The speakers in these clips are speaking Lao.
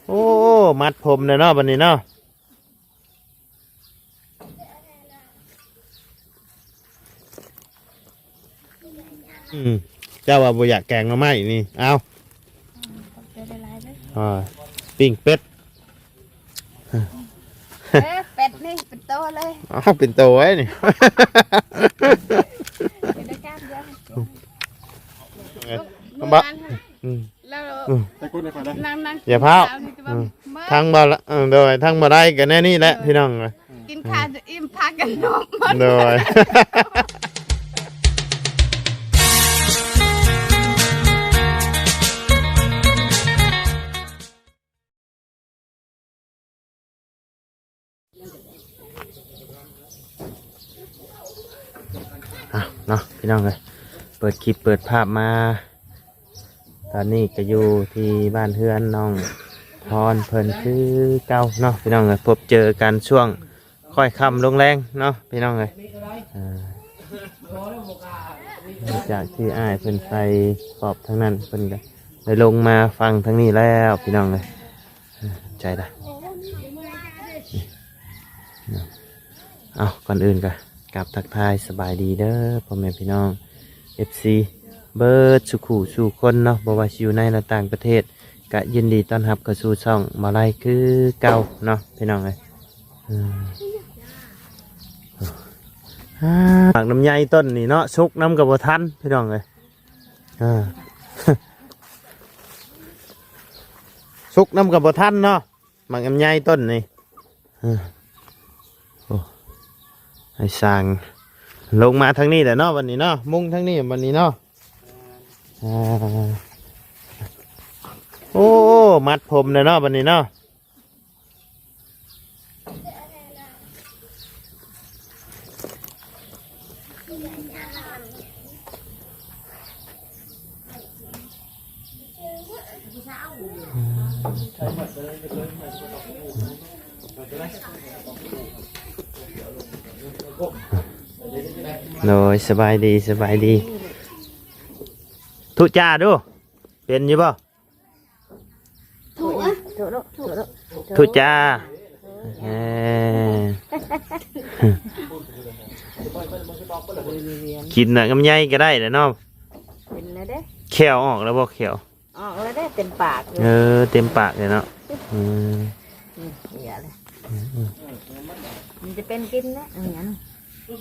ໂອ້ ມັດຜົມແລ້ວເນາະ ບັດນີ້ເນາະ. ອືມ ເຈົ້າວ່າບໍ່ຢາກແກງໜໍ່ໄມ້ນີ້ ເອົາ ອືມ ຂອບໃຈຫຼາຍໆເດີ ອ່າ ປີ້ງເປັດ ເອີ ເປັດນີ້ເປັນໂຕເລີຍ ເອົາ ເປັນໂຕໄວ້ນີ້ ເປັນການດຽວ ເອີ ບໍ່ ອືມ ແລ້ວ ອືມ ນັ່ງໆ ຢ່າພາວ ອືມ ທັງບໍ່ລະ ເອີ ໂດຍ ທັງບໍ່ໄດ້ກໍແນວນີ້ແຫຼະ ເອີ ພີ່ນ້ອງ ກິນຂ້າວຈະອີ່ມ ພາກັນນອນ ໂດຍ ເອົາເນາະ ພີ່ນ້ອງເອີຍ ເປີດຄລິບເປີດພາບມາ ຕອນນີ້ກໍຢູ່ທີ່ບ້ານເຮືອນນ້ອງພອນເພິ່ນຄືເກົ່າເນາະ ພີ່ນ້ອງເອີຍ ພົບເຈີກັນຊ່ວງຄ່ອຍຄ່ຳລົງແລງເນາະ ພີ່ນ້ອງເອີຍ ເອີ ຫຼັງຈາກທີ່ອ້າຍເພິ່ນໄປຂອບທາງນັ້ນ ເພິ່ນກໍໄດ້ລົງມາຝັ່ງທາງນີ້ແລ້ວ ພີ່ນ້ອງເອີຍ ເອີ ໃຈລະ ເອົາ ກ່ອນອື່ນກໍກາບທັກທາຍສະບາຍດີເດີ ພໍ່ແມ່ພີ່ນ້ອງ ເອັຟຊີ ເບິດສູ່ຄູ່ສູ່ຄົນເນາະ ບໍ່ວ່າຊິຢູ່ໃນ ແລະ ຕ່າງປະເທດ ກະຍິນດີຕ້ອນຮັບເຂົ້າສູ່ຊ່ອງບ່າວໄລຄືເກົ່າເນາະ ພີ່ນ້ອງເອີຍ ເອີ ອ່າ ໝາກລຳໄຍຕົ້ນນີ້ເນາະ ສຸກນຳກໍບໍ່ທັນ ພີ່ນ້ອງເອີຍ ອ່າ ສຸກນຳກໍບໍ່ທັນເນາະ ໝາກລຳໄຍຕົ້ນນີ້ ເອີ ໂອ້ ໃຫ້ຊ່າງລົງມາທາງນີ້ແຫຼະເນາະ ບັດນີ້ເນາະ ມຸງທາງນີ້ບັດນີ້ເນາະ ອ່າ ໂອ້ ມັດຜົມແລ້ວເນາະ ບັດນີ້ເນາະ. ໂດຍ ສະບາຍດີ ສະບາຍດີ ທຸຈ້າດູ ເປັນຢູ່ບໍ່? ທຸ ທຸ ທຸ ທຸຈ້າ ເອີ ກິນນະ ກຳໄຍກໍໄດ້ແຫຼະເນາະ ເປັນແລ້ວເດ້ ແຂ້ວອອກແລ້ວບໍ່ ແຂ້ວ ອອກແລ້ວເດ້ ເຕັມປາກຢູ່ ເອີ ເຕັມປາກເລີຍເນາະ ອືມ ນີ້ເຫຍເລີຍ ອືມ ມັນຈະເປັນກິນແລ້ວ ອັນຫຍັງ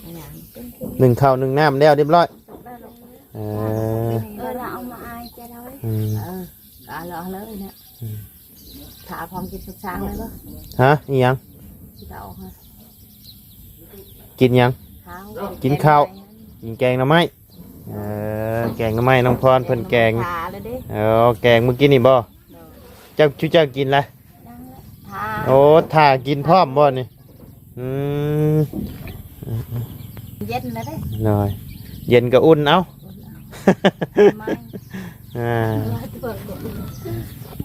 ອັນຫຍັງເປັນກິນ ໜຶ້ງເຂົ້າໜຶ້ງນ້ຳແລ້ວຮຽບຮ້ອຍ ເອີ ເອີ ລະເອົາມາອາຍຈະໄດ້ ອືມ ເອີ ກະເອົາເລີຍເນາະ ອືມ ຖ້າພ້ອມກິນສຸກຊາງເລີຍບໍ່? ຮະ ອີຫຍັງ? ຊິເອົາ ກິນຫຍັງ? ເຂົ້າ ກິນເຂົ້າ ກິນແກງໜໍ່ໄມ້ ເອີ ແກງໜໍ່ໄມ້ ນ້ອງພອນເພິ່ນແກງ ເອີ ແກງມື້ກີ້ນີ້ບໍ່? ເຈົ້າ ເຈົ້າກິນລະ? ໂອ້ ຖ້າກິນພ້ອມບໍ່ນີ້? ອືມ ເຢັນແລ້ວເດ້ ໂດຍ ເຢັນກໍອຸ່ນເອົາ ອືມ ອ່າ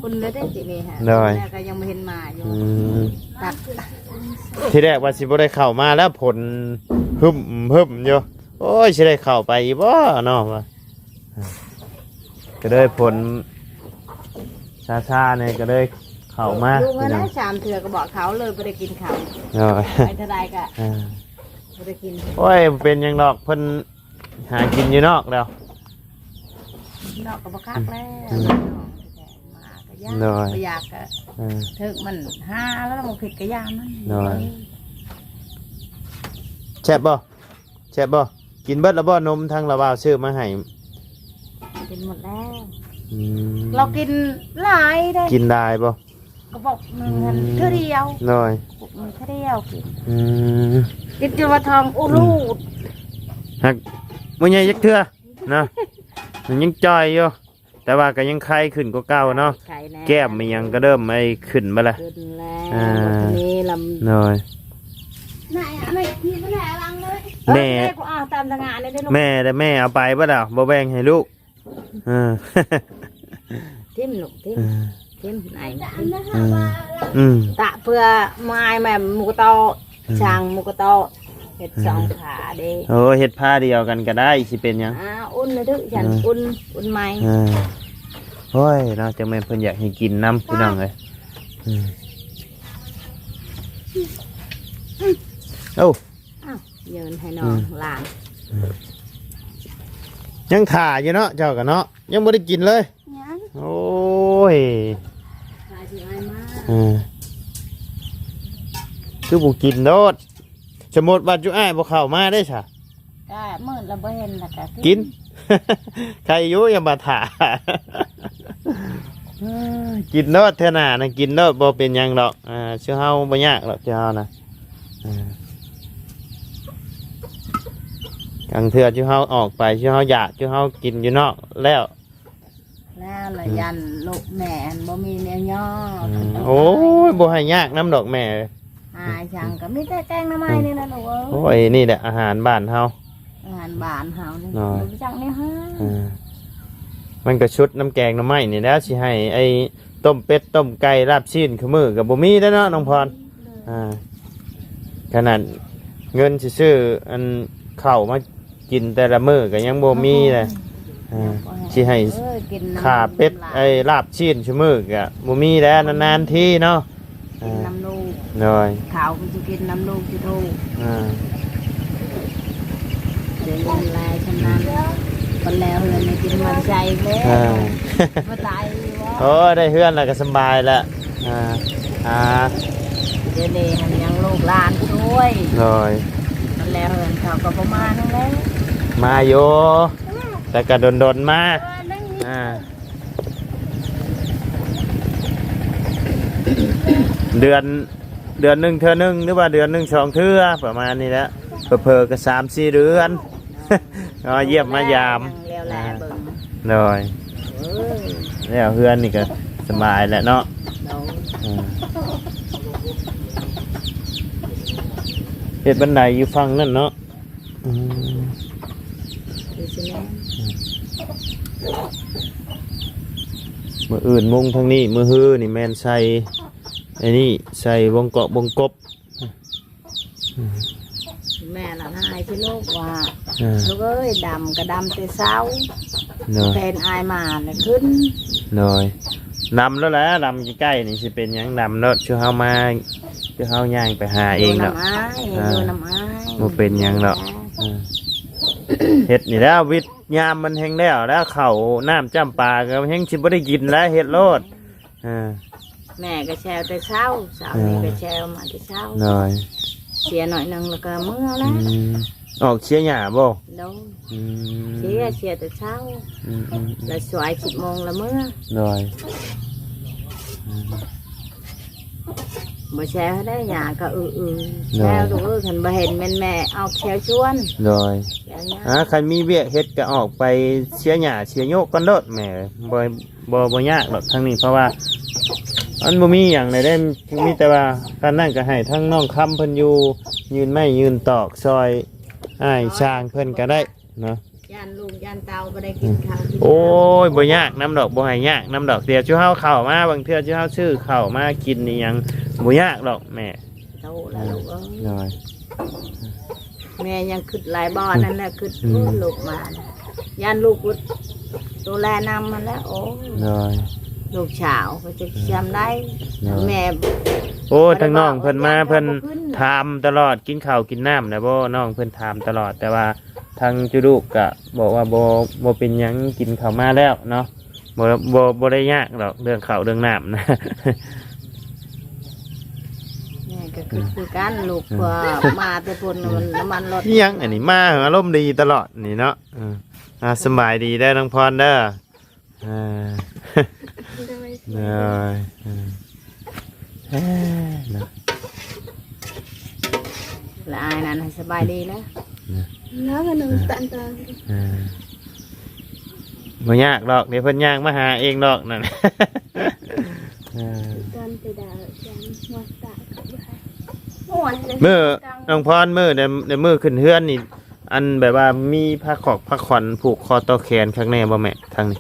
ອຸ່ນແລ້ວເດ້ ຊິນີ້ຫາ ໂດຍ ແລ້ວກໍຍັງບໍ່ເຫັນມາຢູ່ ອືມ ຕັກ ທີແລກວ່າຊິບໍ່ໄດ້ເຂົ້າມາແລ້ວ ຝົນຫຶ້ມໆຢູ່ ໂອ້ຍ ຊິໄດ້ເຂົ້າໄປອີກບໍ່ເນາະ ວ່າ ກໍເລີຍຝົນຊ້າໆນີ້ ກໍເລີຍເຂົ້າມາ ຢູ່ເຮືອນ ພີ່ນ້ອງ ສາມເທື່ອກໍບອກເຂົາເລີຍ ບໍ່ໄດ້ກິນເຂົ້າ ໂດຍ ໄປເທົ່າໃດກໍ ອ່າ ບໍ່ໄດ້ກິນ ໂອ້ຍ ບໍ່ເປັນຫຍັງດອກ ເພິ່ນຫາກິນຢູ່ນອກແລ້ວ ນອກກໍບໍ່ຄັກແລ້ວ ອືມ ມາກໍຢາກ ໂດຍ ບໍ່ຢາກກໍ ເອີ ຖືກມັນຫາແລ້ວ ບໍ່ຜິດກໍຢ່າມັນ ໂດຍ ເອີ ແຊບບໍ່? ແຊບບໍ່? ກິນເບິດແລ້ວບໍ່ ນົມທາງລາວບ່າວຊື້ມາໃຫ້? ກິນໝົດແລ້ວ ອືມ ລາວກິນຫຼາຍເດ້ ກິນຫຼາຍບໍ່? ກະບອກໜຶ່ງຫັ້ນ ອືມ ເທື່ອດຽວ ໂດຍ ກະບອກໜຶ່ງເທື່ອດຽວກິນ ອືມ ກິນຈົນວ່າທ້ອງອູດລູດ ອືມ ຫາກບໍ່ໃຫຍ່ຈັກເທື່ອນະ ມັນຍັງຈ່ອຍຢູ່. ແຕ່ວ່າກໍຍັງໄຄຂຶ້ນກວ່າເກົ່າເນາະ ໄຄແນ່ ແກ້ມອີ່ຫຍັງກໍເລີ່ມໄອ້ຂຶ້ນມາແລ້ວ ຂຶ້ນແລ້ວ ອ່າ ບັດນີ້ລຳ ໂດຍ ແມ່ ເອີ ແມ່ ແມ່ເອົາໄປເບິດແລ້ວ ບໍ່ແບ່ງໃຫ້ລູກ ເອີ ຖິ້ມລູກ ຖິ້ມ ເອີ ຖິ້ມໄອ້ ອືມ ອືມ ຕະເພື່ອມາຍແມ່ໝູກະໂຕ ອືມ ຊ່າງໝູກະໂຕ ເຮັດ ອືມ ສອງຝາເດ້ ໂອ້ ເຮັດຝາດຽວກັນກໍໄດ້ ຊິເປັນຫຍັງ ອ່າ ອຸ່ນລະເດີ ຊັ້ນ ອືມ ອຸ່ນ ອຸ່ນໃໝ່ ເອີ ໂອ້ຍເນາະ ຈັກແມ່ນເພິ່ນຢາກໃຫ້ກິນນຳ ພີ່ນ້ອງເອີຍ ໂອ້ ອ້າວ ເຢີນໃຫ້ນ້ອງ ອືມ ຫຼານ ອືມ ຍັງຖ້າຢູ່ເນາະ ເຈົ້າກໍເນາະ ຍັງບໍ່ໄດ້ກິນເລີຍ. ຍັງ ໂອ້ຍ ຖ້າຊິອ້າຍມາ ເອີ ຄືບໍ່ກິນໂລດ? ສົມມຸດວ່າຈຸອ້າຍບໍ່ເຂົ້າມາເດ້ຊະ? ກະມື້ລະບໍ່ເຫັນລະກະກິນ ກິນ ໃຄຢູ່ ຢ່າມາຖ້າ ກິນໂລດ ເທື່ອໜ້ານະກິນໂລດ ບໍ່ເປັນຫຍັງດອກ. ອ່າ ຊຸເຮົາບໍ່ຍາກດອກ ຈຸເຮົານະ ອ່າ ກາງເທື່ອຈຸເຮົາອອກໄປ ຈຸເຮົາຢາກ ຈຸເຮົາກິນຢູ່ນອກແລ້ວ ແລ້ວລະ ອືມ ຢ້ານລູກແມ່ຫັ້ນບໍ່ມີແນວຍໍ ອືມ ໂອ້ຍ ບໍ່ໃຫ້ຍາກນຳດອກແມ່ ຫາຫຍັງກໍມີແຕ່ແກງໜໍ່ໄມ້ນີ້ແຫຼະລູກເອີຍ. ໂອ້ຍ ນີ້ແຫຼະອາຫານບ້ານເຮົາ ອາຫານບ້ານເຮົານີ້ ເນາະ ບໍ່ຈັກແນວຫາ ເອີ ມັນກໍຊຸດນຳແກງໜໍ່ໄມ້ນີ້ແຫຼະ ຊິໃຫ້ໄອ້ຕົ້ມເປັດຕົ້ມໄກ່ລາບຊີ້ນຄູ່ມື້ກໍບໍ່ມີແລ້ວເນາະນ້ອງພອນ. ອ່າ ຂະໜາດເງິນຊິຊື້ອັນເຂົ້າມາກິນແຕ່ລະມື້ກໍຍັງບໍ່ມີເລີຍ. ອ່າ ຊິໃຫ້ຂ້າເປັດ ໄອ້ລາບຊີ້ນຊຸມື້ກໍບໍ່ມີແລ້ວ ນານໆທີເນາະ. ກິນນຳລູກ ໂດຍ ເຂົ້າກໍຊິກິນນຳລູກຊິໂທ ອ່າ ໄດ້ເງິນຫຼາຍຊ່ຳນັ້ນ ບັດແລ້ວເຮືອນນີ້ກິນມັນໃສ່ແລ້ວ ອ່າ ບໍ່ຕາຍຢູ່ບໍ່? ໂອ້ຍ ໄດ້ເຮືອນແລ້ວກໍສະບາຍແລ້ວ. ອ່າ ອ່າ ດຽວນີ້ຫັ້ນຍັງລູກຫຼານຊ່ວຍ ໂດຍ ມັນແລ້ວເຮືອນເຂົາກໍບໍ່ມານັ້ນແຫຼະ ມາຢູ່ ແຕ່ກໍດົນໆມາ ອ່າ ເດືອນ ເດືອນໜຶ່ງເທື່ອໜຶ່ງ ຫຼືວ່າເດືອນໜຶ່ງສອງເທື່ອ ປະມານນີ້ແຫຼະ ເຜີໆກໍສາມສີ່ເດືອນ ມາຢ້ຽມມາຢາມ ແລ້ວແລເບິ່ງ ໂດຍ ເອີ ແລ້ວເຮືອນນີ້ກໍສະບາຍແຫຼະເນາະ ໂດຍ ເອີ ເຮັດບັນໄດຢູ່ຝັ່ງນັ້ນເນາະ ອືມ ຄືຊິແມ່ນ ມື້ອື່ນມຸງທາງນີ້ ມື້ຮືນີ້ແມ່ນໃສ່ ອັນນີ້ ໃສ່ວົງເກາະວົງກົບ ແມ່ນລະ ໃຫ້ຊິລູກວ່າ ເອີ ລູກເອີຍ ດຳກໍດຳແຕ່ເຊົ້າ ໂດຍ ເພນອາຍມາແລ້ວຂຶ້ນ ໂດຍ ດຳແລ້ວແຫຼະ ດຳໃກ້ໆນີ້ຊິເປັນຫຍັງ ດຳໂລດ ຄືເຮົາມາ ຄືເຮົາຍ່າງໄປຫາເອງດອກ ຢູ່ນຳອ້າຍ ອ່າ ຢູ່ນຳອ້າຍ ບໍ່ເປັນຫຍັງດອກ ເອີ ເຮັດນີ້ແຫຼະ ວິດຍາມມັນແຮງແລ້ວແລ້ວ ເຂົ້ານ້ຳຈ້ຳປາກໍແຮງຊິບໍ່ໄດ້ກິນແລ້ວ ເຮັດໂລດ ອ່າ ແມ່ກໍແຊວແຕ່ເຊົ້າ ເຊົ້ານີ້ ເອີ ກໍແຊວມາແຕ່ເຊົ້າ ໂດຍ ເສຍໜ້ອຍໜຶ່ງແລ້ວກໍເມືອແລ້ວ ອືມ ອອກເສຍຫຍ້າບໍ່? ໂດຍ ອືມ ເສຍ ເສຍແຕ່ເຊົ້າ ອືມໆໆ ແລ້ວສວາຍສິບໂມງລະເມືອ ໂດຍ ອືມ ບໍ່ແຊວໃຫ້ໄດ້ ຫຍ້າກໍອືໆ ໂດຍ ແຊວລູກເອີຍ ຄັນບໍ່ເຫັນແມ່ນແມ່ອອກແຊວຊວນ ໂດຍ ແຊວຫຍ້າ ອ່າ ຄັນມີວຽກເຮັດກໍອອກໄປເສຍຫຍ້າເສຍໂຍກກ່ອນໂລດແມ່ ບໍ່ ບໍ່ ບໍ່ຍາກດອກທາງນີ້ ເພາະວ່າມັນບໍ່ມີຫຍັງໃດເດ້ ມີແຕ່ວ່າຄັນນັ້ນກໍໃຫ້ທາງນ້ອງຄຳເພິ່ນຢູ່ ຍື່ນໄມ້ຍື່ນຕອກຊ່ອຍອ້າຍຊ່າງເພິ່ນກໍໄດ້ເນາະ ຢ້ານລູກຢ້ານເຕົ້າບໍ່ໄດ້ກິນເຂົ້າກິນນ້ຳ ໂອ້ຍ ບໍ່ຍາກນຳດອກ ບໍ່ໃຫ້ຍາກນຳດອກ ດຽວຊຸເຮົາເຂົ້າມາ ບາງເທື່ອຊຸເຮົາຊື້ເຂົ້າມາກິນອີ່ຫຍັງ ບໍ່ຍາກດອກແມ່ ໂຕແລ້ວລູກເອີຍ ໂດຍ ແມ່ຍັງຄິດຫຼາຍບໍ່ ອັນນັ້ນແຫຼະ ຄິດ ອືມ ໂອ້ຍ ລູກມາ ຢ້ານລູກອຸດໂຕແລນຳຫັ້ນແຫຼະ ໂອ້ຍ ໂດຍ ລູກສາວກໍຈະຈຳໄດ້ ໂດຍ ແມ່ ໂອ້ຍ ທາງນ້ອງເພິ່ນມາ ເພິ່ນຖາມຕະຫຼອດ ກິນເຂົ້າກິນນ້ຳແລ້ວບໍ່ ນ້ອງເພິ່ນຖາມຕະຫຼອດ ແຕ່ວ່າທາງຈຸລູກກະບອກວ່າບໍ່ ບໍ່ເປັນຫຍັງ ກິນເຂົ້າມາແລ້ວເນາະ ບໍ່ ບໍ່ ບໍ່ໄດ້ຍາກດອກເລື່ອງເຂົ້າເລື່ອງນ້ຳນະ ແມ່ກໍຄື ຄືກັນ ລູກ ອືມ ພວກມາແຕ່ພຸ້ນ ອືມ ນ້ຳມັນລົດ ອີ່ຫຍັງອັນນີ້ ມາອາລົມດີຕະຫຼອດນີ້ເນາະ ເອີ ອ່າ ສະບາຍດີເດີ ນ້ອງພອນເດີ ອ່າ ໂດຍ ເອີ ເນາະ ລະອາຍນັ້ນສະບາຍດີແລ້ວ ເນາະ ເນາະ ໜຶ່ງ ອ່າ ຕັນຕາ ອ່າ ບໍ່ຍາກດອກ ດຽວເພິ່ນຍ່າງມາຫາເອງດອກນັ້ນ ເອີ ຕອນໄປດາວຈັນ ຫົວຕາ ມື້ ນ້ອງພອນ ມື້ ໃນ ໃນມື້ຂຶ້ນເຮືອນນີ້ ອັນແບບວ່າມີຜ້າຂອກຜ້າຂວັນຜູກຄໍຕໍ່ແຂນຄັກແນ່ບໍ່ແມ່ ທາງນີ້?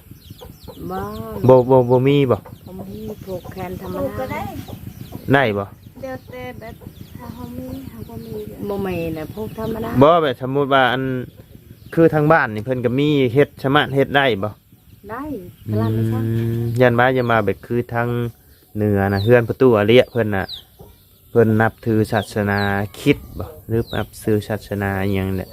ບໍ່ ບໍ່ ບໍ່ ບໍ່ມີບໍ່? ບໍ່ມີ ຜູກແຂນທຳມະດາ ຜູກກໍໄດ້ ໄດ້ບໍ່? ແລ້ວແຕ່ແບບ ຖ້າເຮົາມີ ເຮົາບໍ່ມີກໍ ບໍ່ມີແຫຼະ ຜູກທຳມະດາ ບໍ່ ແບບສົມມຸດວ່າ ອັນ ຄືທາງບ້ານນີ້ເພິ່ນກໍມີເຮັດ ສາມາດເຮັດໄດ້ບໍ່? ໄດ້ ອືມ ຕະຫຼາດໄດ້ຊັ້ນ ຢ້ານວ່າ ຢ່າມາແບບຄືທາງ ເໜືອນະ ເຮືອນປະຕູອາເລຍເພິ່ນນະ ເພິ່ນນັບຖືສາສະໜາຄຣິດບໍ ຫຼືນັບຖືສາສະໜາອີ່ຫຍັງແຫຼະ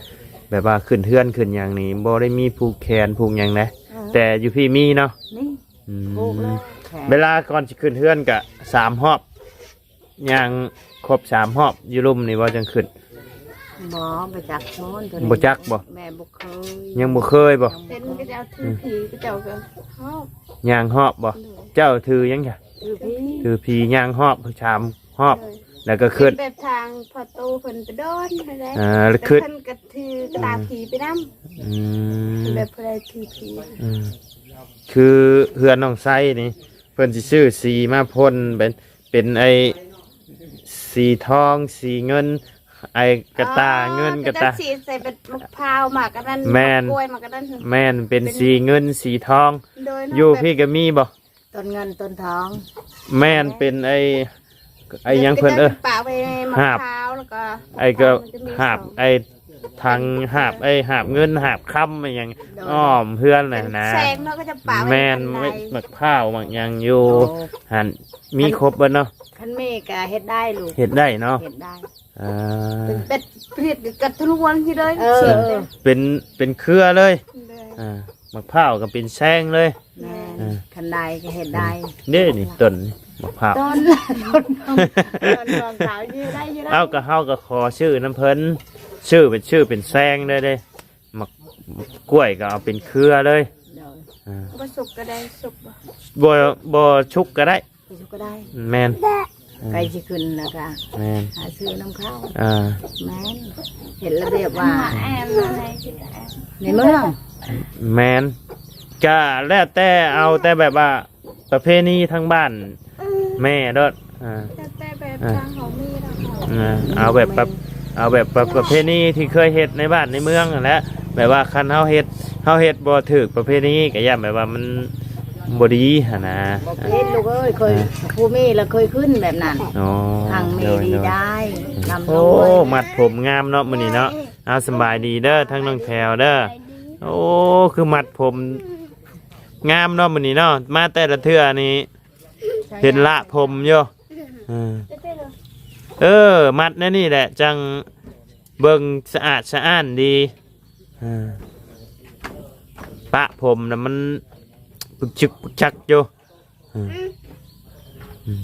ແບບວ່າຂຶ້ນເຮືອນຂຶ້ນຫຍັງນີ້ ບໍ່ໄດ້ມີຜູກແຂນຜູກຫຍັງໃດ ເອີ ແຕ່ຢູ່ພີ້ມີເນາະ ນີ້ ອືມ ຜູກແລ້ວແຂນ ເວລາກ່ອນຊິຂຶ້ນເຮືອນກະສາມຮອບ ຍ່າງຄົບສາມຮອບຢູ່ລຸ່ມນີ້ບໍ່ ຈັ່ງຂຶ້ນ? ບໍ່ ບໍ່ຈັກໂມນໂຕນີ້ ບໍ່ຈັກບໍ່? ແມ່ບໍ່ເຄີຍ ຍັງບໍ່ເຄີຍບໍ່? ເຫັນເຂົາເຈົ້າຖືຜີ ເຂົາເຈົ້າກໍຮອບ ຍ່າງຮອບບໍ່? ໂດຍ ເຈົ້າຖືຫຍັງຊະ? ຖືຜີ ຖືຜີຍ່າງຮອບສາມຮອບ ໂດຍ ແລ້ວກໍຂຶ້ນ ເປັນແບບທາງພໍ່ຕູ້ເພິ່ນໄປດອນຫັ້ນແຫຼະ ອ່າ ແລ້ວຂຶ້ນ ແຕ່ເພິ່ນກໍຖືຕາຜີໄປນຳ ອືມ ແບບຜູ້ໃດຖືຜີ ອືມ ຄືເຮືອນນ້ອງໄຊນີ້ ເພິ່ນຊິຊື້ສີມາພົ່ນເປັນ ເປັນໄອ້ສີທອງ ສີເງິນ ໄອ້ກະຕ່າ ອໍ ເງິນກະຕ່າ ເຂົາເຈົ້າສີໃສ່ເປັນໝາກພ້າວ ໝາກອັນນັ້ນ ແມ່ນ ໝາກກ້ວຍ ໝາກອັນນັ້ນ ແມ່ນ ເປັນ ເປັນສີເງິນສີທອງ ໂດຍ ຢູ່ພີ້ກໍມີບໍ່? ຕົ້ນເງິນຕົ້ນທອງ ແມ່ນ ເປັນໄອ້ ໄອ້ຫຍັງເພິ່ນເອີ້ນ ເປັນປະໄວ້ໝາກພ້າວ ແລ້ວກໍ ໄອ້ກໍຫາບ ໄອ້ຖັງຫາບ ໄອ້ຫາບເງິນຫາບຄຳ ໄອ້ຫຍັງ ໂດຍ ອ້ອມເຮືອນນະ ເປັນນະ ແຊງເນາະ ເຂົາຈະປະໄວ້ ແມ່ນ ຄັນໄດ ໝາກພ້າວໝາກຫຍັງຢູ່ ໂອ້ ຫັ້ນ ມີຄົບເບິດເນາະ ຄັນແມ່ກໍເຮັດໄດ້ລູກ ເຮັດໄດ້ເນາະ ເຮັດໄດ້ ອ່າ ເປັນ ເປັນຜະລິດກັບທະລຸວັງທີ່ເລີຍ ເອີ ເປັນ ເປັນເຄືອເລີຍ ໂດຍ ອ່າ ໝາກພ້າວກໍເປັນແຊງເລີຍ ແມ່ນ ເອີ ຄັນໄດກໍເຮັດໄດ້ ເດ້ນີ້ຕົ້ນໝາກພ້າວ ຕົ້ນ ຕົ້ນ ຕົ້ນຂອງຂາວຢູ່ໄດ້ ຢູ່ໄດ້ ເອົາ ກໍເຮົາກໍຂໍຊື້ນຳເພິ່ນ ຊື້ເປັນ ຊື້ເປັນແຊງເລີຍເດ້ ໝາກກ້ວຍກໍເອົາເປັນເຄືອເລີຍ ໂດຍ ອ່າ ບໍ່ສຸກກໍໄດ້ ສຸກບໍ່? ບໍ່ ບໍ່ສຸກກໍໄດ້ ໄປສຸກກໍໄດ້ ແມ່ນ ເອີ ໃກ້ຊິຂຶ້ນແລ້ວກະ ແມ່ນ ຫາຊື້ນຳເຂົາ ອ່າ ແມ່ນ ເຮັດລະບຽບວ່າ ແອມ ໃນເມືອງ ແມ່ນ ກະແລ້ວແຕ່ ເອົາແຕ່ແບບວ່າປະເພນີທາງບ້ານແມ່ໂລດ ອ່າ ແຕ່ແບບ ອ່າ ທາງເຮົາມີແລ້ວເຮົາ ອ່າ ເອົາແບບປະ ເອົາແບບປະ ປະເພນີທີ່ເຄີຍເຮັດໃນບ້ານໃນເມືອງຫັ້ນແຫຼະ ແບບວ່າຄັນເຮົາເຮັດ ເຮົາເຮັດບໍ່ຖືກປະເພນີກໍຢ້ານແບບວ່າມັນບໍ່ດີຫັ້ນນະ ບໍ່ເຮັດລູກເອີຍ ເຄີຍ ອ່າ ຜູ້ມີແລ້ວເຄີຍຂຶ້ນແບບນັ້ນ ອໍ ຄັ້ງມີດີໄດ້ ໂດຍ ໂດຍ ລ່ຳລວຍ ໂອ້ ມັດຜົມງາມເນາະມື້ນີ້ເນາະ ເອົາ ສະບາຍດີເດີ ທັງນ້ອງແພວເດີ ໂອ້ ຄືມັດຜົມງາມເນາະມື້ນີ້ເນາະ ມາແຕ່ລະເທື່ອນີ້ ເຫັນລະຜົມຢູ່ ເອີ ເອີ ມັດແນວນີ້ແຫຼະ ຈັ່ງເບິ່ງສະອາດສະອ້ານດີ ເອີ ປະຜົມນະມັນປຶກຊຶກປຶກຊັກຢູ່ ເອີ ອືມ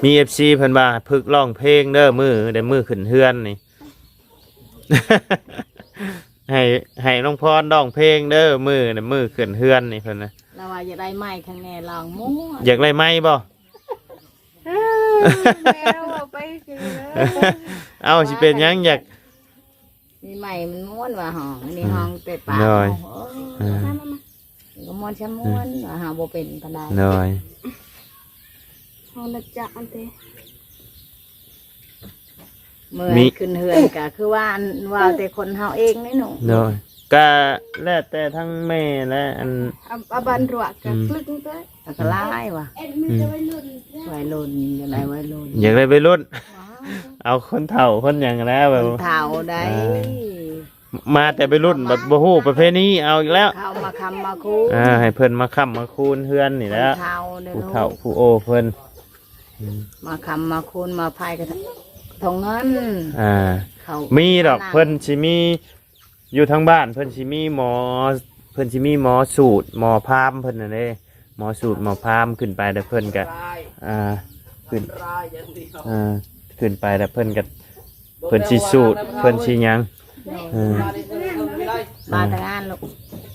ມີເອັຟຊີເພິ່ນວ່າຝຶກຮ້ອງເພງເດີ ມື້ ໄດ້ມື້ຂຶ້ນເຮືອນນີ້ ໃຫ້ ໃຫ້ນ້ອງພອນຮ້ອງເພງເດີ ມື້ ມື້ຂຶ້ນເຮືອນນີ້ເພິ່ນນະ ລາວວ່າຢາກໄດ້ໄມຄັງແນ່ ລອງມ່ວນ ຢາກໄດ້ໄມບໍ່? ເອີ ແມ່ເວົ້າໄປຄື ເອົ້າ ຊິເປັນຫຍັງ ຢາກ ມີໄມມັນມ່ວນວ່າຮ້ອງ ອັນນີ້ ອືມ ຮ້ອງແຕ່ປາກ ໂດຍ ເຮົາ ເອີ ເອີ ມາ ມາ ມາ ກໍມ່ວນຊະມ່ວນ ອືມ ວ່າເຮົາບໍ່ເປັນປານໃດ ໂດຍ ເຮົາລະຈັກອັນເຕ ເມື່ອ ມີ ຂຶ້ນເຮືອນກະຄືວ່າ ອັນ ວ່າແຕ່ຄົນເຮົາເອງນີ້ໜູ ໂດຍ ກະແລ້ວແຕ່ທັງແມ່ແລະ ອັນ ອາ ອາບັນຣວະກະ ອືມ ຄຶກເລີຍ ແລ້ວກໍຫຼາຍວ່າ ອືມ ໄວລຸ້ນ ຢາກໄດ້ໄວລຸ້ນ ຢາກໄດ້ໄວລຸ້ນ ວ້າວ ເອົາຄົນເຖົ້າຄົນຫຍັງແລ້ວ ແບບ ຄົນເຖົ້າໄດ໋ ເອີ ມາແຕ່ໄວລຸ້ນ ບັດບໍ່ຮູ້ປະເພນີ ເອົາອີກແລ້ວ ເຂົາມາຄ້ຳມາຄູນ ອ່າ ໃຫ້ເພິ່ນມາຄ້ຳມາຄູນເຮືອນນີ້ແຫຼະ ຜູ້ເຖົ້າເດີ ຜູ້ເຖົ້າຜູ້ໂອເພິ່ນ ອືມ ມາຄ້ຳມາຄູນມາໄພກັນທອງເງິນ ອ່າ ເຂົາມີດອກ ເພິ່ນຊິມີ ຢູ່ທາງບ້ານເພິ່ນຊິມີໝໍ ເພິ່ນຊິມີໝໍສູດ ໝໍພາມເພິ່ນຫັ້ນເດ້ ໝໍສູດໝໍພາມ ຂຶ້ນໄປແລ້ວເພິ່ນກະ ອ່າ ຂຶ້ນ ອ່າ ຂຶ້ນໄປແລ້ວເພິ່ນກະ ເພິ່ນຊິສູດ ເພິ່ນຊິຫຍັງ ເອີ ມາແຕ່ງານລູກ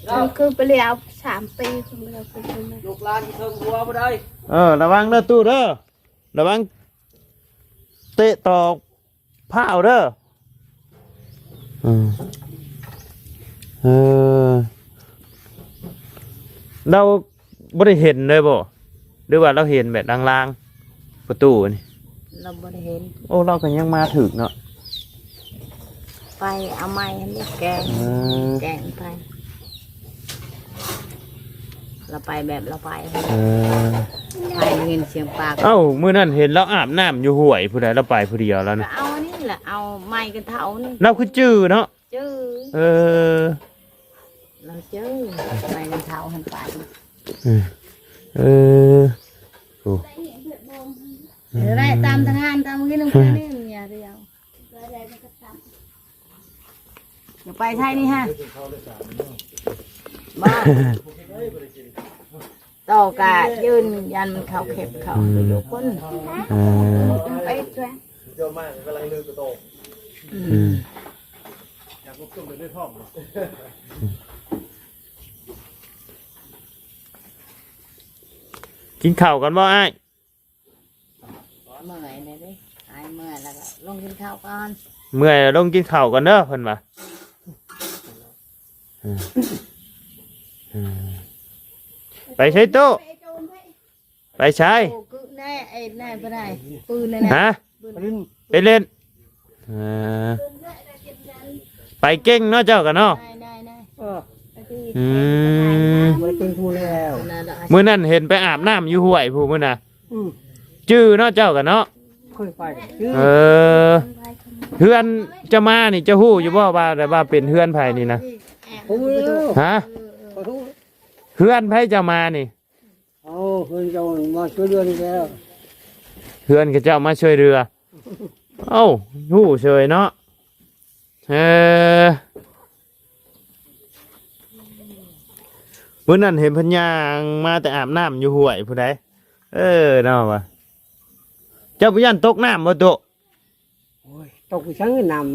ເອີ ຄືໄປແລ້ວສາມປີ ລູກຫຼານຊິເທິງຫົວບໍ່ໄດ້ ເອີ ລະວັງເດີຕູ້ເດີ ລະວັງເຕະຕອກ ພ້າວເດີ ເອີ ເອີ ລາວບໍ່ໄດ້ເຫັນເລີຍບໍ່ ຫຼືວ່າລາວເຫັນແບບລາງໆ ປະຕູນີ້? ລາວບໍ່ໄດ້ເຫັນ ໂອ້ ລາວກໍຍັງມາຖືກເນາະ ໄປເອົາໄມ້ຫັ້ນນີ້ແກງ ເອີ ແກງໄປ ລາວໄປແບບລາວໄປ ເອີ ໄປໄດ້ຍິນສຽງປາກ ເອົ້າ ມື້ນັ້ນເຫັນລາວອາບນ້ຳຢູ່ຫ້ວຍ ຜູ້ໃດລາວໄປຜູ້ດຽວລາວນະ ກໍເອົາອັນນີ້ແຫຼະ ເອົາໄມ້ກັນເທົານີ້ ລາວຄືຈື່ເນາະ ຈື່ ເອີ ລາວຈື່ ໄມ້ກັນເທົາຫັ້ນໄປ ເອີ ເອີ ໂອ້ ເອີ ໄດ້ຕາມທະງານ ຕາມກິນນຳກັນນີ້ ເມຍດຽວ ຢ່າໄປໃສ່ນີ້ຮະ ບໍ່ ໂຕກະຢືນຢັນເຂົ້າເຂັບເຂົ້າ ອືມ ຢູ່ພຸ້ນ ເອີ ໄປຊ່ວຍ ອືມ ກິນເຂົ້າກ່ອນບໍ່ອ້າຍ? ເມື່ອຍແລ້ວເດ້ ອ້າຍເມື່ອຍແລ້ວກໍລົງກິນເຂົ້າກ່ອນ ເມື່ອຍແລ້ວລົງກິນເຂົ້າກ່ອນເດີ ເພິ່ນວ່າ ເອີ ເອີ ໄປໃສໂຕ? ໄປໃສ? ໂອ້ ຄືແນ່ ໄອ້ແນ່ບໍ່ໄດ້ ປືນແນ່ ຮະ? ປືນ ໄປຫຼິ້ນ ເອີ ໄປເກັ່ງເນາະເຈົ້າກໍເນາະ ໄດ້ໆໆ ເອີ ອືມ ບໍ່ໄດ້ເກັ່ງຜູ້ແລ້ວ ນັ້ນລະ ມື້ນັ້ນເຫັນໄປອາບນ້ຳຢູ່ຫ້ວຍພຸ້ນ ມື້ນະ ອືມ ຈື່ເນາະເຈົ້າກໍເນາະ ເຄີຍໄປ ເອີ ເຮືອນເຈົ້າມານີ້ ເຈົ້າຮູ້ຢູ່ບໍ່ວ່າ ວ່າເປັນເຮືອນໃຜນີ້ນະ? ຮູ້ ຮະ? ເອີ ເຮືອນໃຜເຈົ້າມານີ້? ເອົາ ເພິ່ນເຈົ້າມາຊ່ວຍເຫຼືອນີ້ແຫຼະ ເຮືອນເຂົາເຈົ້າມາຊ່ວຍເຫຼືອ ເອົ້າ ຮູ້ເສີຍເນາະ ເອີ ມື້ນັ້ນເຫັນເພິ່ນຍ່າງມາແຕ່ອາບນ້ຳຢູ່ຫ້ວຍພຸ້ນໃດ ເອີ ເນາະວ່າ ເຈົ້າບໍ່ຢ້ານຕົກນ້ຳບໍ່ໂຕ? ໂອ້ຍ ຕົກຢູ່ໃສ ນ້ຳ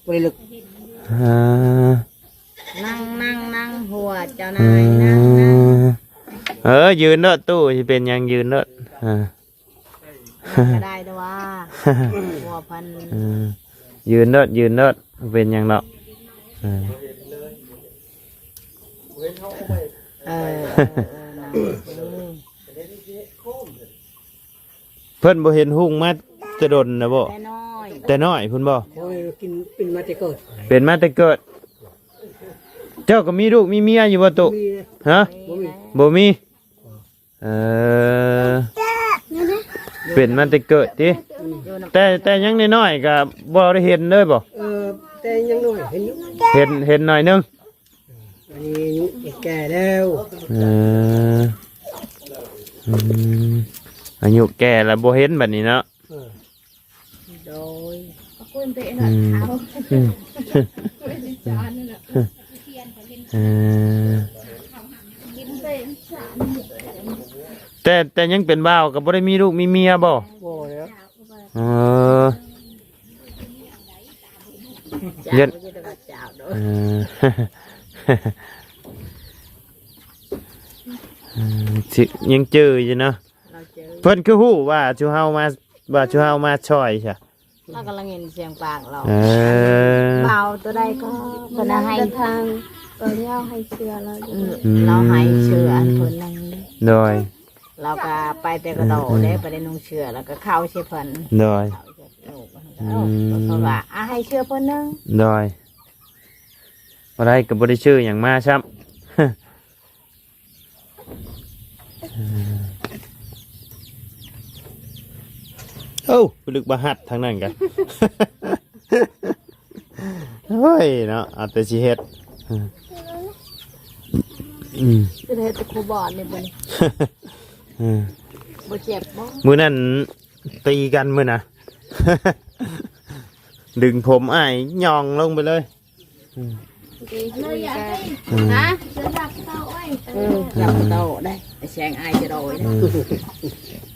ບໍ່ໄດ້ເລິກ ອ່າ ນັ່ງໆໆ ຫົວເຈົ້ານາຍ ອືມ ນັ່ງໆ ເອີ ຢືນໂລດຕູ້ ຊິເປັນຫຍັງ ຢືນໂລດ ອ່າ ກໍໄດ້ແຕ່ວ່າ ຫົວພັນ ເອີ ຢືນໂລດ ຢືນໂລດ ບໍ່ເປັນຫຍັງດອກ ເອີ ເອີ ເອີ ເອີ ນັ່ງ ເອີ ເພິ່ນບໍ່ເຫັນຮຸ່ງມາແຕ່ດົນນະບໍ? ແຕ່ນ້ອຍ ແຕ່ນ້ອຍພຸ້ນບໍ? ໂອ້ຍ ກິນ ເປັນມາແຕ່ເກີດ ເປັນມາແຕ່ເກີດ ເຈົ້າກໍມີລູກມີເມຍຢູ່ບໍ່ຕຸ? ມີ ຮະ? ມີ ບໍ່ມີ ເອີ ເປັນມາແຕ່ເກີດຕິ? ແຕ່ ແຕ່ຍັງນ້ອຍໆກໍບໍ່ໄດ້ເຫັນເລີຍບໍ? ເອີ ແຕ່ຍັງນ້ອຍເຫັນຢູ່ ເຫັນ ເຫັນໜ້ອຍໜຶ່ງ ອັນນີ້ອາຍຸແກ່ແລ້ວ ເອີ ອືມ ອາຍຸແກ່ແລ້ວບໍ່ເຫັນບັດນີ້ເນາະ ເອີ ໂດຍ ອືມ ອືມ ເອີ ແຕ່ ແຕ່ຍັງເປັນບ່າວກໍບໍ່ໄດ້ມີລູກມີເມຍບໍ? ບໍ່ແລ້ວ ເອີ ເອີ ເອີ ຊິ ຍັງຈື່ຢູ່ເນາະ ລາວຈື່ ເພິ່ນຄືຮູ້ວ່າຊຸມເຮົາມາ ວ່າຊຸມເຮົາມາຊ່ອຍຊະ? ລາວກຳລັງຍິນສຽງປາກລາວ ເອີ ເບົາຕົວໃດກໍເພິ່ນໃຫ້ ທາງກໍຍາວໃຫ້ເຊື່ອລາວຢູ່ ອືມ ລາວໃຫ້ເຊື່ອອັນເພິ່ນນັ້ນ ໂດຍ ລາວກໍໄປແຕ່ກະໂຕເດ້ ອືມ ບໍ່ໄດ້ນຸ່ງເສື້ອ ແລ້ວກໍເຂົ້າໃສ່ເພິ່ນ ໂດຍ ເຂົ້າໃສ່ລູກ ອືມ ເພິ່ນວ່າ ອາ ໃຫ້ເສື້ອເພິ່ນໜຶ່ງ ໂດຍ ບໍ່ໄດ້ກໍບໍ່ໄດ້ຊື້ຫຍັງມາຊ້ຳ ໂອ້ ລຶກບໍ່ຮັດທາງນັ້ນກະ ໂອ້ຍເນາະ ເອົາແຕ່ຊິເຮັດ ອືມ ຊິເຮັດແຕ່ຄູບອນນີ້ບໍ່ນີ້ ເອີ ບໍ່ເຈັບບໍ່? ມື້ນັ້ນຕີກັນມື້ນະ ດຶງຜົມອ້າຍຍ່ອງລົງໄປເລີຍ ອືມ ອືມ ຮະ? ເອີ ຢ່າມາໂຕໄດ້ ແສງອາຍຈະໂດຍ ອືມ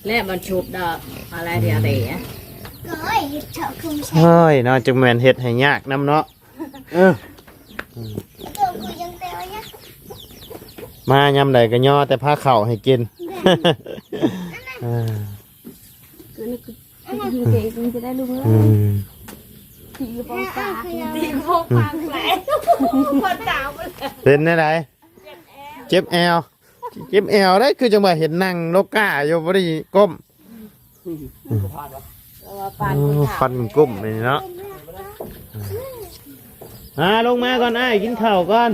ແລະມັນຊຸບດອກ ອະໄລທີ່ອາເດຍ ໂອ້ຍເນາະ ຈັກແມ່ນເຮັດໃຫ້ຍາກນຳເນາະ ເອີ ມາຍາມໃດກໍຍໍແຕ່ພາເຂົ້າໃຫ້ກິນ ເອີ ອືມ ຕີໂປງປາກ ຕີໂປງປາກແຫຼະ ເປັນແນວໃດ? ເຈັບແອວ ເຈັບແອວໄດ໋ ຄືຈັ່ງວ່າເຫັນນັ່ງໂລກາຢູ່ ບໍ່ໄດ້ກົ້ມ ເອີ ຟັນມັນກຸ້ມນີ້ເນາະ ອາ ລົງມາກ່ອນອ້າຍ ກິນເຂົ້າກ່ອນ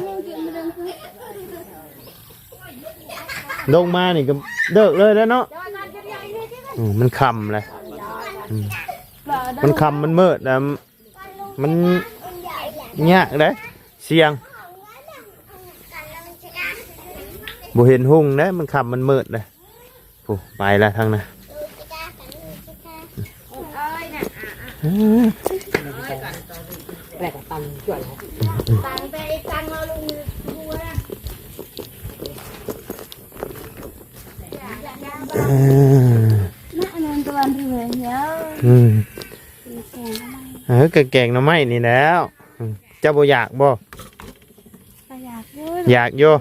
ລົງມານີ້ກໍເລີກເລີຍແລ້ວເນາະ ອືມ ມັນຄ່ຳແລ້ວ ອືມ ມັນຄ່ຳມັນມືດແລ້ວ ມັນຍາກເດ້ ສ່ຽງ ບໍ່ເຫັນຮຸ່ງເດ້ ມັນຄ່ຳມັນມືດເດ້ ໂອ້ ໄປລະທາງນັ້ນ. ເອີ ເອີ ກະແກງໜໍ່ໄມ້ນີ້ແຫຼ້ວ. ເຈົ້າບໍ່ຢາກບໍ່? ກໍຢາກຢູ່ ຢາກຢູ່.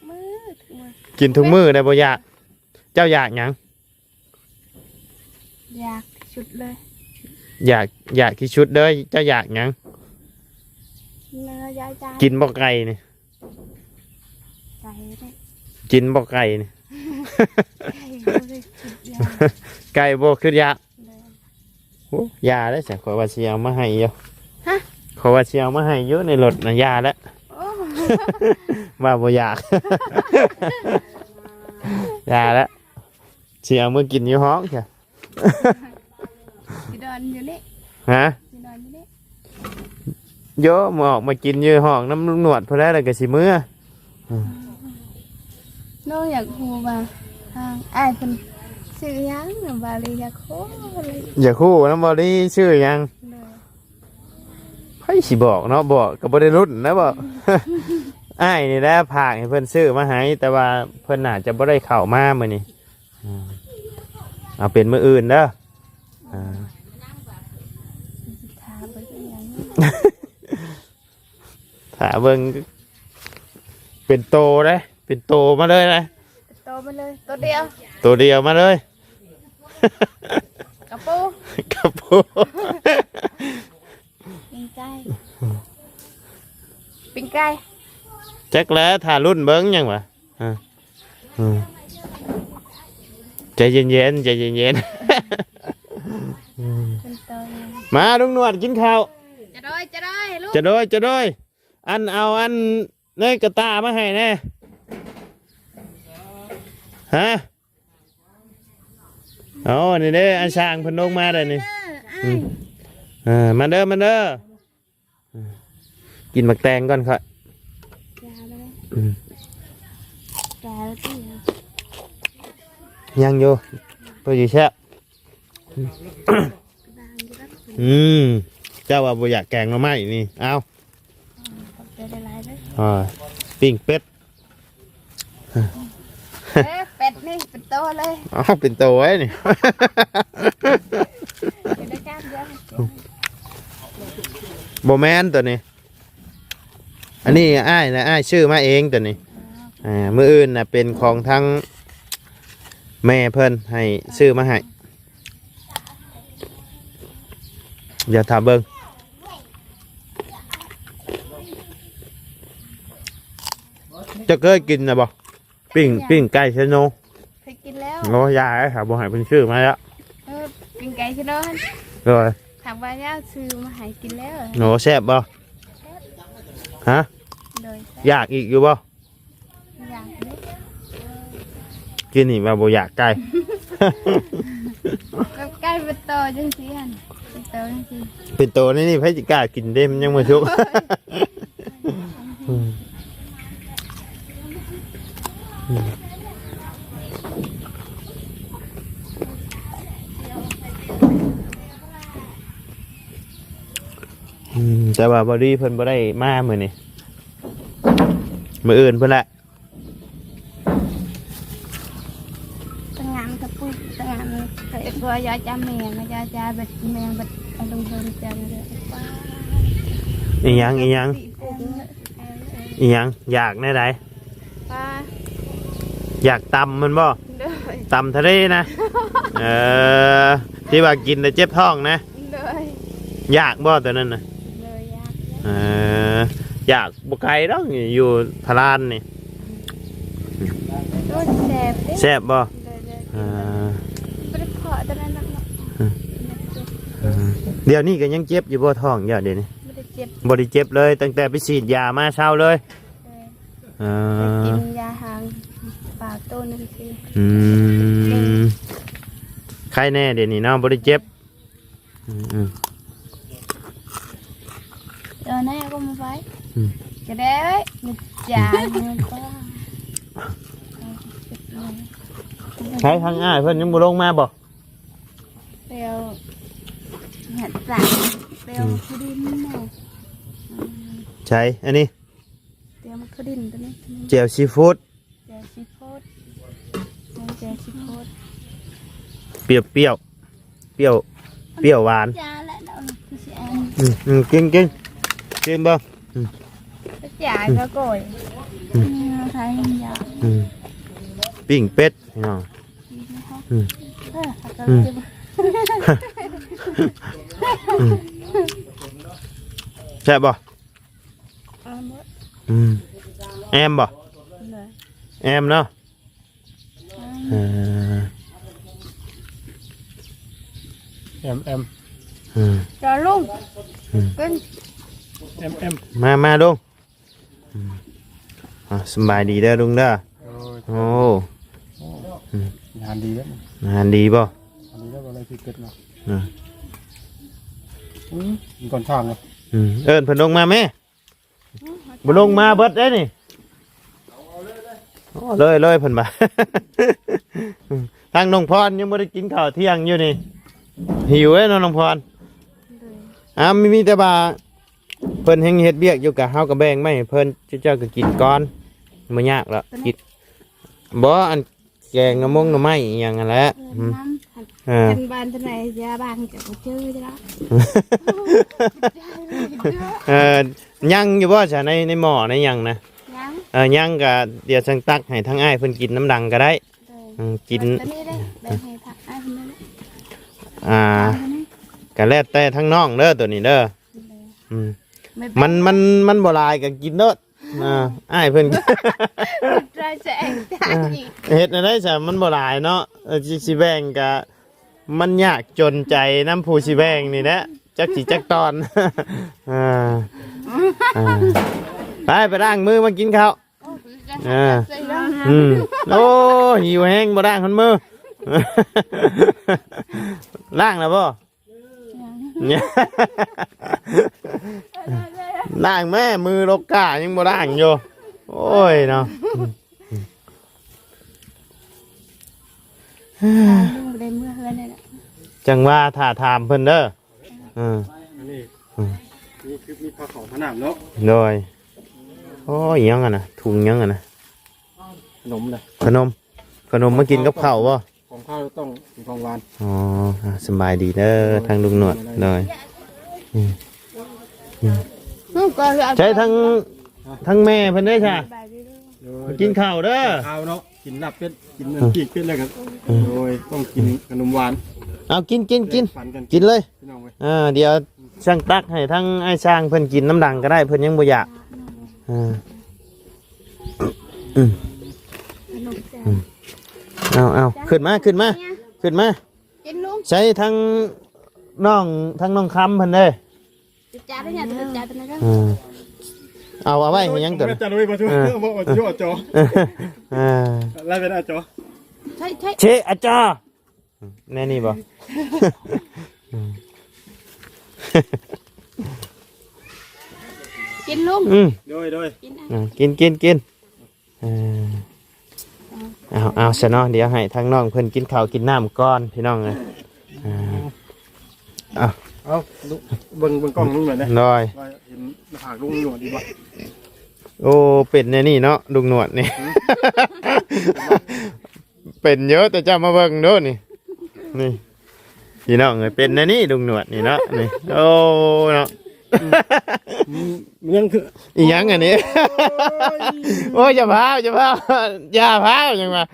ມື້ ທຸກມື້ ກິນທຸກມື້ໄດ້ບໍ່ຢາກ? ເຈົ້າຢາກຫຍັງ? ຢາກທີ່ສຸດເລີຍ ຢາກ ຢາກທີ່ສຸດເລີຍ. ເຈົ້າຢາກຫຍັງ? ເນື້ອ ຢາກ ຢາກ ກິນບໍ່ໄກ່ນີ້? ໄກ່ເດ້ ກິນບໍ່ໄກ່ນີ້? ໄກ່ບໍ່ຄືຢາກ ໄກ່ບໍ່ຄືຢາກ. ໂອ້ ຢ່າເດ້ຊະ ຂ້ອຍວ່າຊິເອົາມາໃຫ້ຢູ່. ຮະ? ຂ້ອຍວ່າຊິເອົາມາໃຫ້ຢູ່ໃນລົດນະ. ຢ່າແຫຼະ ໂອ້ ວ່າບໍ່ຢາກ ຢ່າແຫຼະ. ຊິເອົາມື້ກິນຢູ່ຫ້ອງຊະ. ຊິນອນຢູ່ນີ້ ຮະ? ຊິນອນຢູ່ນີ້ ໂຢ ມາອອກມາກິນຢູ່ຫ້ອງນຳລຸງໜວດພຸ້ນແຫຼະ ແລ້ວກໍຊິເມືອ. ນ້ອງຢາກຮູ້ວ່າທາງອ້າຍເພິ່ນຊື່ຫຍັງນຳ ບ່າວລີ ຢາກຮູ້ ຢາກຮູ້ນຳບ່າວລີຊື່ຫຍັງ. ໂດຍ ໃຜຊິບອກເນາະ ບອກກໍບໍ່ໄດ້ລຸ້ນນະ ບອກ ອ້າຍນີ້ແຫຼະຝາກໃຫ້ເພິ່ນຊື້ມາໃຫ້ ແຕ່ວ່າເພິ່ນໜ້າຈະບໍ່ໄດ້ເຂົ້າມາມື້ນີ້. ອາ ເອົາເປັນມື້ອື່ນເດີ. ອາ ຖ້າເບິ່ງອີ່ຫຍັງ ຖ້າເບິ່ງ ເປັນໂຕເດ້ ເປັນໂຕມາເລີຍນະ. ເປັນໂຕມາເລີຍ ໂຕດຽວ ໂຕດຽວມາເລີຍ. ກະປູ ກະປູ ປີ້ງໄກ່ ປີ້ງໄກ່. ຈັກແຫຼະ ຖ້າລຸ້ນເບິ່ງຫຍັງຫວາ. ອາ ອືມ ໃຈເຢັນໆ ໃຈເຢັນໆ. ອືມ ເປັນໂຕ ມາລຸງໜວດກິນເຂົ້າ. ຈະໂດຍ ຈະໂດຍ ລູກ ຈະໂດຍ ຈະໂດຍ. ອັນ ເອົາອັນໃນກະຕ່າມາໃຫ້ແດ່. ຮະ? ເອົາ ອັນນີ້ເດ້ ອັນຊ່າງເພິ່ນລົງມາແລ້ວນີ້. ເອີ ອືມ ເອີ ມາເດີ ມາເດີ. ກິນໝາກແຕງກ່ອນຂ້ອຍ. ອືມ ຍັງຢູ່ ເພື່ອຊິແຊບ. ອືມ ເຈົ້າວ່າບໍ່ຢາກແກງໜໍ່ໄມ້ນີ້ ເອົາ ຂອບໃຈຫຼາຍໆເດີ. ອ່າ ປີ້ງເປັດ. ເອີ ເປັດນີ້ເປັນໂຕເລີຍ. ອ້າວ ເປັນໂຕໄວ້ນີ້. ບໍ່ແມ່ນໂຕນີ້ ອັນນີ້ອ້າຍນະ ອ້າຍຊື້ມາເອງໂຕນີ້. ອ່າ ມື້ອື່ນນະເປັນຂອງທາງແມ່ເພິ່ນໃຫ້ ຊື້ມາໃຫ້. ດຽວຖ້າເບິ່ງ ເຈົ້າເຄີຍກິນນະບໍ່? ປີ້ງ ປີ້ງໄກ່ເຊໂນ ເຄີຍກິນແລ້ວ. ໂອ້ ຢ່າເດ້ ຖ້າບໍ່ໃຫ້ເພິ່ນຊື້ມາແລ້ວ. ເອີ ປີ້ງໄກ່ເຊໂນຫັ້ນ. ໂດຍ ຖາມວ່າຢາກຊື້ມາໃຫ້ກິນແລ້ວ. ໂອ້ ແຊບບໍ່? ແຊບ. ຮະ? ໂດຍ ແຊບ. ຢາກອີກຢູ່ບໍ່? ຢາກຢູ່. ກິນນີ້ວ່າບໍ່ຢາກໄກ່. ແບບໄກ່ເປັນໂຕຈັ່ງຊີ້ຫັ້ນ ເປັນໂຕຈັ່ງຊີ້ ເປັນໂຕນີ້ ໃຜຊິກ້າກິນເດ້ ມັນຍັງບໍ່ສຸກ. ອືມ ອືມ ອືມ ແຕ່ວ່າບໍ່ດີເພິ່ນບໍ່ໄດ້ມາມື້ນີ້ ມື້ອື່ນເພິ່ນແຫຼະ. ຕະງານກະປຸ້ຍ ຕະງານ ເອີ ເພາະວ່າຢາຈາແມງ ຢາຈາແບບແມງແບບອາລົມເພິ່ນຈັ່ງເດີ. ອີ່ຫຍັງ ອີ່ຫຍັງ ອີ່ຫຍັງ ຢາກແນວໃດ? ປາ ຢາກຕຳແມ່ນບໍ່? ໂດຍ ຕຳທະເລນະ. ເອີ ທີ່ວ່າກິນແລ້ວເຈັບທ້ອງນະ. ໂດຍ ຢາກບໍ່ໂຕນັ້ນນະ? ໂດຍ ຢາກ ເອີ ຢາກ ບໍ່ໄກດອກ ຢູ່ພະລານນີ້. ໂອ້ ແຊບເດ້. ແຊບບໍ່? ໂດຍ ໂດຍ ອ່າ ບໍ່ໄດ້ເພາະຕອນນັ້ນເນາະ. ອືມ ດຽວນີ້ກໍຍັງເຈັບຢູ່ບໍ່ທ້ອງເຈົ້າດຽວນີ້? ບໍ່ໄດ້ເຈັບ ບໍ່ໄດ້ເຈັບເລີຍ ຕັ້ງແຕ່ໄປສີດຢາມາເຊົາເລີຍ. ໂດຍ ອ່າ ໄປກິນຢາຫາງປາໂຕໜຶ່ງທີ. ອືມ ໄຄແນ່ດຽວນີ້ເນາະ ບໍ່ໄດ້ເຈັບ. ອືມ ອືມ ເອີ ແນ່ກໍມາໄປ. ອືມ ກະໄດ້ເອີຍ ຈານມັນກໍ ເອີ ເກັບເງິນ. ໃສ ທາງອ້າຍເພິ່ນຍັງບໍ່ລົງມາບໍ່? ແປວເຮືອນສັງ ແປວ ອືມ ທີ່ດິນເນາະ. ໃສ ອັນນີ້ ແປວມາກະດິນຕົວນີ້ ແຈ່ວຊີຟູດ ແຈ່ວຊີຟູດ ແຈ່ວຊີຟູດ ປຽວໆ ປຽວ ປຽວຫວານ. ຈ້າແລ້ວເນາະ ຄືຊິອັນ ອືມ ອືມ ກິນ ກິນ ກິນບໍ່? ອືມ ຈ້າກໍກ້ອຍ ອືມ ອືມ ຂາຍຍັງຢາກ ອືມ ປີ້ງເປັດເນາະ. ອືມ ເອີ ເອົາ ອືມ ເກັບ ອືມ ແຊບບໍ່? ເອົາໝົດ ອືມ ແອມບໍ່? ໂດຍ ແອມເນາະ ອືມ ເອີ ແອມ ແອມ ອືມ ຈອລຸງ ອືມ ເປັນ ແອມ ແອມ ມາ ມາລຸງ. ອືມ ອ່າ ສະບາຍດີເດີລຸງເດີ. ໂອ້ຍ ໂອ້ ໂອ້ ອືມ ອາຫານດີເດີ ອາຫານດີບໍ່? ອາຫານດີເດີ ບໍ່ໄດ້ຜິດເກີດເນາະ. ອືມ ອືມ ກ່ອນທາງເນາະ. ອືມ ເອີ້ນເພິ່ນລົງມາແມ້. ບໍ່ລົງມາເບິດເດ້ນີ້. ເອົາເລີຍ ເລີຍເພິ່ນວ່າ. ທາງນ້ອງພອນຍັງບໍ່ໄດ້ກິນເຂົ້າທ່ຽງຢູ່ນີ້ ຫິວເດ້ເນາະນ້ອງພອນ. ໂດຍ ອ່າ ມີ ມີແຕ່ວ່າ ເພິ່ນແຮ່ງເຮັດວຽກຢູ່ ກະເຮົາກະແບ່ງມາໃຫ້ເພິ່ນ ເຈົ້າກະກິນກ່ອນ ບໍ່ຍາກດອກ ກິນ. ບໍ່ ອັນແກງໜໍ່ມົງໜໍ່ໄມ້ອີ່ຫຍັງຫັ້ນແຫຼະ. ເອີ ອືມ ນຳ ເອີ ຄັນບ້ານທາງໃດ ຢາບ້ານກະບໍ່ເຈີຢູ່ແລ້ວ. ເອີ ຍັງຢູ່ບໍ່ຊະ ໃນ ໃນໝໍ້ໃນຫຍັງນະ? ຍັງ ເອີ ຍັງກະດຽວຈັ່ງຕັກໃຫ້ທາງອ້າຍເພິ່ນກິນນຳຫຼັງກະໄດ້. ໂດຍ ອືມ ກິນ ຕອນນີ້ໄດ້ ແບ່ງໃຫ້ທາງອ້າຍເພິ່ນ. ອ່າ ກະແລ້ວແຕ່ທາງນ້ອງເດີໂຕນີ້ເດີ. ໂດຍ ອືມ ມັນ ມັນ ມັນບໍ່ຫຼາຍກະກິນໂລດ. ອ່າ ອ້າຍເພິ່ນ ເຮັດແນວໃດຊະ ມັນບໍ່ຫຼາຍເນາະ. ເອີ ຊິ ຊິແບ່ງກະ ມັນຍາກຈົນໃຈນຳຜູ້ຊິແບ່ງນີ້ແຫຼະ ຈັກຊິຈັກຕອນ. ອ່າ ອ່າ ໄປ ໄປລ້າງມືມາກິນເຂົ້າ. ອ່າ ອືມ ໂອ້ ຫິວແຮງ ບໍ່ລ້າງຄົນມື. ລ້າງແລ້ວບໍ່? ຍັງ ລ້າງແມ້ ມືລົກກ້າຍັງບໍ່ລ້າງຢູ່. ໂອ້ຍເນາະ ໄດ້ເມືອເຮືອນແລ້ວ. ຈັ່ງວ່າຖ້າຖາມເພິ່ນເດີ. ເອີ ອັນນີ້ ອືມ ນີ້ຄືມີພາເຂົ້າພານ້ຳເນາະ. ໂດຍ ໂອ້ຍ ຫຍັງຫັ້ນນະ ຖົງຫຍັງຫັ້ນນະ? ຂະໜົມນະ ຂະໜົມ ຂະໜົມມາກິນກັບເຂົ້າບໍ່? ຂອງຄາວຕ້ອງເປັນຂອງຫວານ. ອໍ ອ່າ ສະບາຍດີເດີ ທາງລຸງໜວດ. ໂດຍ ອືມ ອືມ ໃຊ້ທາງ ທາງແມ່ເພິ່ນເດ້ຊະ. ໂດຍ ກິນເຂົ້າເດີ ເຂົ້າເນາະ ກິນລາບເປັດ ກິນ ອືມ ປີກເປັດແລ້ວກໍ ອືມ ໂດຍ ຕ້ອງກິນຂະໜົມຫວານ. ເອົາ ກິນ ກິນ ກິນ ກິນເລີຍ ພີ່ນ້ອງເອີຍ. ອ່າ ດຽວຊ່າງຕັກໃຫ້ທາງອ້າຍຊ່າງເພິ່ນກິນນຳຫຼັງກໍໄດ້ ເພິ່ນຍັງບໍ່ຢາກ. ອ່າ ອືມ ອືມ ເອົາ ເອົາ ຂຶ້ນມາ ຂຶ້ນມາ ຂຶ້ນມາ. ກິນລຸງ ໃຊ້ທັງນ້ອງ ທັງນ້ອງຄຳເພິ່ນເດ້. ຈັດຈານເດີ ຈັດຈານເດີ. ເອີ ເອົາ ເອົາໄວ້ໃຫ້ຫຍັງຕົວ ຈັດໄວ້ບໍ່ ເອີ ບໍ່ ບໍ່ ບໍ່ ຈໍ ເອີ ໄລ່ໄປນະ ຈໍ ໃຊ່ ໃຊ່ ເຊ ອາຈາ ແນວນີ້ບໍ່? ກິນລຸງ ອືມ ໂດຍ ໂດຍ ກິນ ອ່າ ກິນ ກິນ ກິນ. ເອີ ເອົາ ເອົາຊະເນາະ ດຽວໃຫ້ທາງນ້ອງເພິ່ນກິນເຂົ້າກິນນ້ຳກ່ອນ ພີ່ນ້ອງເອີຍ. ເອົາ ເອົາ ເບິ່ງ ເບິ່ງກ້ອງລຸງໜວດເດ້. ໂດຍ ວ່າເຫັນໜ້າຜາກລຸງໜວດດີບໍ່? ໂອ້ ເປັນແນວນີ້ເນາະ ລຸງໜວດນີ້ ເປັນເຍອະ ແຕ່ເຈົ້າມາເບິ່ງດູນີ້ ນີ້ ພີ່ນ້ອງເອີຍ ເປັນແນວນີ້ລຸງໜວດນີ້ເນາະ ນີ້ ໂອ້ ເນາະ ອືມ ມັນຍັງຄື ອີຫຍັງອັນນີ້? ໂອ້ຍ ໂອ້ຍ ຢ່າພ້າວ ຢ່າພ້າວ ຢ່າພ້າວ ຫຍັງວ່າ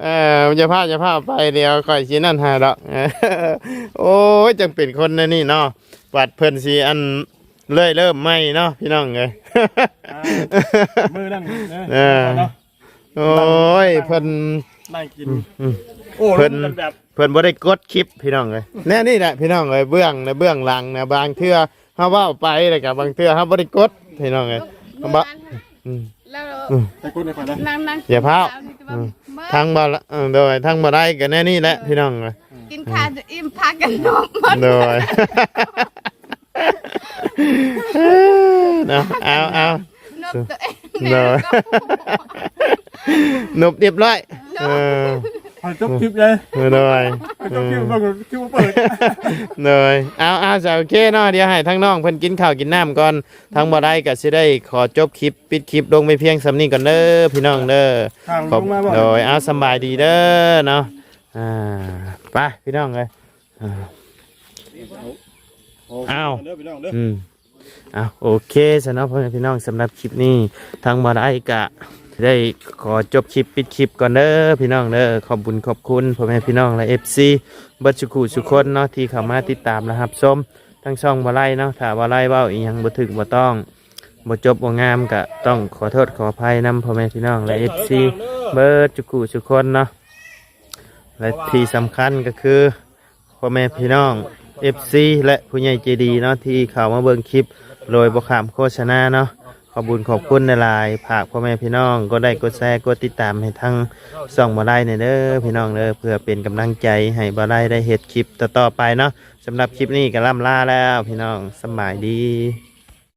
ເອີ ຢ່າພ້າວ ຢ່າພ້າວໄປ ດຽວຂ້ອຍຊິນັ້ນໃຫ້ດອກ. ໂອ້ຍ ຈັ່ງເປັນຄົນແນວນີ້ເນາະ ບັດເພິ່ນຊິອັນ ເລີ່ມໃໝ່ເນາະ ພີ່ນ້ອງເອີຍ. ອ່າ ມື້ນັ້ນເດີ ເອີ ເນາະ ໂອ້ຍ ເພິ່ນ ນັ່ງກິນ ອືມ ອືມ ໂອ້ ເພິ່ນ ລົມກັນແບບ ເພິ່ນບໍ່ໄດ້ກົດຄລິບ ພີ່ນ້ອງເອີຍ. ແນວນີ້ແຫຼະ ພີ່ນ້ອງເອີຍ ເບື້ອງ ເບື້ອງຫຼັງນະ ບາງເທື່ອເຮົາເວົ້າໄປ ແລ້ວກໍບາງເທື່ອເຮົາບໍ່ໄດ້ກົດ ພີ່ນ້ອງເອີຍ. ບໍ່ ອືມ ແລ້ວ ອືມ ໄປກົດໃຫ້ຂ້ອຍນະ ນັ່ງ ນັ່ງ ຢ່າພ້າວ ອືມ ທາງບໍ່ ເອີ ໂດຍ ທາງບໍ່ໄດ້ກໍແນວນີ້ແຫຼະ ພີ່ນ້ອງເອີຍ. ກິນຂ້າວຈະອີ່ມ ພາກັນນົບ ໂດຍ ເນາະ ເອົາ ເອົາ ນົບຕົວເອງ ໂດຍ ນົບຮຽບຮ້ອຍ ໂດຍ ເອີ. ໃຫ້ຈົບຄລິບເລີຍ ໂດຍ ໃຫ້ຈົບຄລິບ ເບິ່ງຄລິບບໍ່ເປີດ ໂດຍ ເອົາ ເອົາ ຊະ ໂອເຄເນາະ ດຽວໃຫ້ທາງນ້ອງເພິ່ນກິນເຂົ້າກິນນ້ຳກ່ອນ ທາງບໍ່ໄດ້ກໍຊິໄດ້ຂໍຈົບຄລິບ ປິດຄລິບລົງໄປພຽງສ່ຳນີ້ກ່ອນເດີ ພີ່ນ້ອງເດີ ທາງ ຂອບ ລົງມາບໍ່ ໂດຍ ເອົາ ສຳບາຍດີເດີເນາະ ອ່າ ໄປ ພີ່ນ້ອງເອີຍ ອ່າ ເອົາ ເດີ ພີ່ນ້ອງເດີ ອືມ ອ່ະ ໂອເຄຊະເນາະ ພໍ່ແມ່ພີ່ນ້ອງ ສຳລັບຄລິບນີ້ ທາງບໍ່ໄດ້ກະໄດ້ຂໍຈົບຄລິບ ປິດຄລິບກ່ອນເດີ ພີ່ນ້ອງເດີ ຂອບບຸນຂອບຄຸນພໍ່ແມ່ພີ່ນ້ອງ ແລະ ເອັຟຊີ ເບິດສູ່ຄູ່ສູ່ຄົນເນາະ ທີ່ເຂົ້າມາຕິດຕາມ ແລະ ຮັບຊົມທາງຊ່ອງບໍ່ໄດ້ເນາະ ຖ້າບໍ່ໄດ້ເວົ້າອີ່ຫຍັງບໍ່ຖືກບໍ່ຕ້ອງ ບໍ່ຈົບບໍ່ງາມ ກະຕ້ອງຂໍໂທດຂໍອະໄພນຳພໍ່ແມ່ພີ່ນ້ອງ ແລະ ເອັຟຊີ ເບິດສູ່ຄູ່ສູ່ຄົນເນາະ ແລະ ທີ່ສຳຄັນກໍຄື ພໍ່ແມ່ພີ່ນ້ອງ ເອັຟຊີ ແລະ ຜູ້ໃຫຍ່ໃຈດີເນາະ ທີ່ເຂົ້າມາເບິ່ງຄລິບໂດຍບໍ່ຂ້າມໂຄສະນາເນາະ ຂອບບຸນຂອບຄຸນຫຼາຍໆ ຝາກພໍ່ແມ່ພີ່ນ້ອງກົດໄລ້ກົດແຊ ກົດຕິດຕາມໃຫ້ທາງຊ່ອງບໍ່ໄດ້ແດ່ເດີພີ່ນ້ອງເດີ ເພື່ອເປັນກຳລັງໃຈໃຫ້ບໍ່ໄດ້ໄດ້ເຮັດຄລິບຕໍ່ໆໄປເນາະ ສຳລັບຄລິບນີ້ກໍລ່ຳລາແລ້ວພີ່ນ້ອງ ສຳບາຍດີ.